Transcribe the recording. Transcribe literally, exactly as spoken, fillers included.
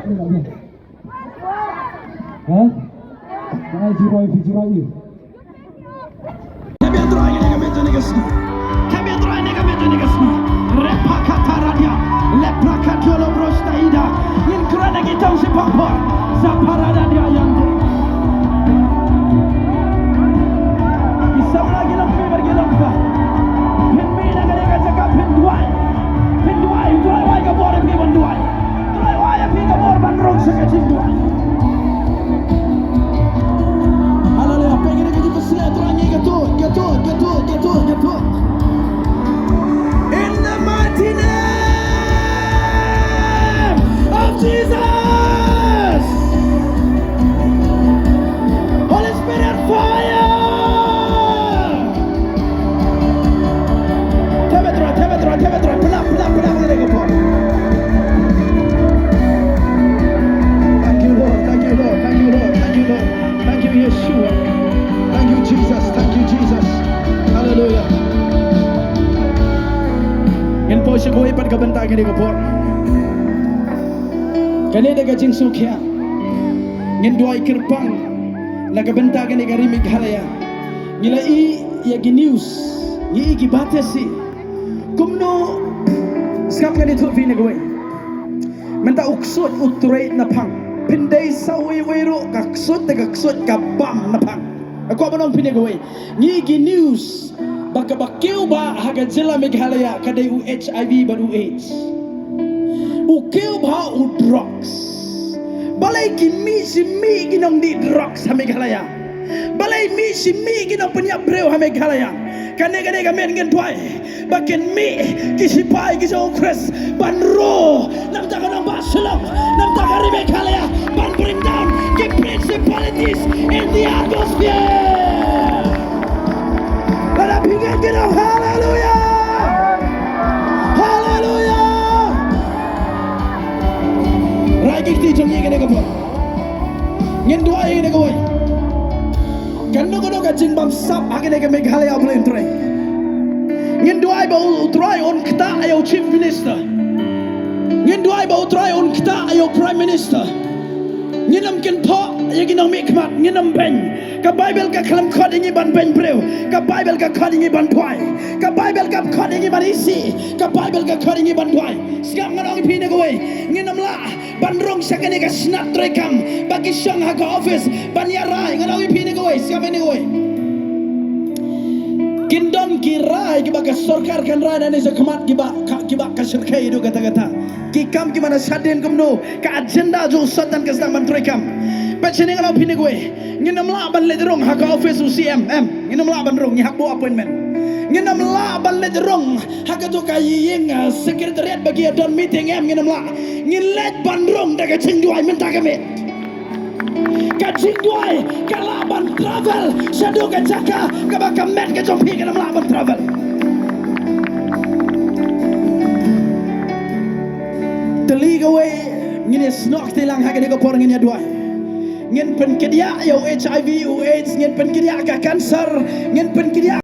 Ha? Ai, jirai, jirai. Kami yang terakhir, kami yang terakhir. Kami yang terakhir, kami yang terakhir. Repakataradia, leprakatiolo brostaida. Ngin kren lagi tang si papor. Saparada dia yang tu. Isam lagi lam pi bagi lam pa. Phin mi na kane ka jaka phin duai. Phin duai, duai wai ka bor phi ban duai. Trai wa ïa phi ka bor ban rung sha ka jingduwai. Haleluya. Peit kane ka jingpynsñiaw Trai, ngi kyntu, kyntu, kyntu, kyntu, kyntu. In the mighty name of Jesus. Holy Spirit, fire. Tebe Trai, tebe Trai, tebe Trai. Pynlap, pynlap, pynlap ïa ka por. Thank you, Lord. Thank you, Lord. Thank you, Lord. Thank you, Lord. Thank you, Yeshua. Thank you, Jesus. Thank you, Jesus. Hallelujah. Ngin poi sha kawei pat ka bynta kane ka por. Kane da ka jingsngewkhia. Ngin duwai kyrpang na ka bynta kane ka ri Meghalaya. Ngi la ïohi ïa ki news, ngi ïohi ki bate shi. Kumno sngap ngan ïathuh phi na kawei. Mynta u ksuid u trei na phang. Phin dei sa uwei uwei ruh ka ksuid te ka ksuid ka bam na phang. Nga kwah ban ong phi na kawei. Ngi ïohi ki news ba kaba kiew bha ha ka jylla Meghalaya ka dei u HIV bad u AIDS. U kiew bha u drugs. Balei ki mih shi mih ki nongdih drugs ha Meghalaya? Balei mih shi mih ki nongpynïap briew ha Meghalaya? Kane kane ka miet ngin duwai ba kin mih ki sipai ki jong u Khrist ban rung namar ka nongbah shlok, namar ka ri Meghalaya, ban bring down ki principalities in the atmosphere. Lada phi ngeit, ki ong haleluya. Haleluya. Rai ki kti jong ngi kane ka por. Ngin duwai ïa kane kawei. Kano kano ka jingbamsap ha kane ka Meghalaya, U Blei Trai. Ngin duwai ba U Trai un ktah ïa u Chief Minister. Ngin duwai ba U Trai un ktah ïa u Prime Minister. Ngin ym kynthoh ïa ki nongmihkhmat, ngin ym beiñ. Ka Baibl ka khlem khot ïa ngi ban beiñ briew. Ka Baibl ka khot ïa ngi ban duwai. Ka Baibl ka khot ïa ngi ban isih. Ka Baibl ka khot ïa ngi ban duwai. Sngap, ngan ong ïa phi na kawei. Ngin ym lah ban rung sha kane ka snat treikam ba ki shong ha ka office ban ïarai. Ngan ong ïa phi na kawei, sngap ïa na kawei. Kin don ki rai kiba ka sorkar kan rai na ne sha khmat kiba ka, kiba ka shyrkhei ïa kata kata. Ki kam kiba na shadien kumno, ka agenda jong u Soitan ka sdang ban treikam. Peit shane, ngan ong ïa phi na kawei. Ngin ym lah ban leit rung ha ka office u CM, em. Ngin ym lah ban rung, ngi hap buh appointment. Ngin ym lah ban leit rung ha kato ka ïing, ah, secretariat ba ki ïa don meeting, em, ngin ym lah. Ngin leit ban rung da ka jingduwai mynta ka miet. Ka jingduwai ka lah ban travel shaduh ka jaka kaba ka met ka jong phi kan ym lah ban travel. Tylli kawei, ngin ïa snoh kti lang ha kane ka por, ngin ïa duwai. Ngin pynkynriah ïa u HIV, u AIDS, ngin pynkynriah ka cancer, ngin pynkynriah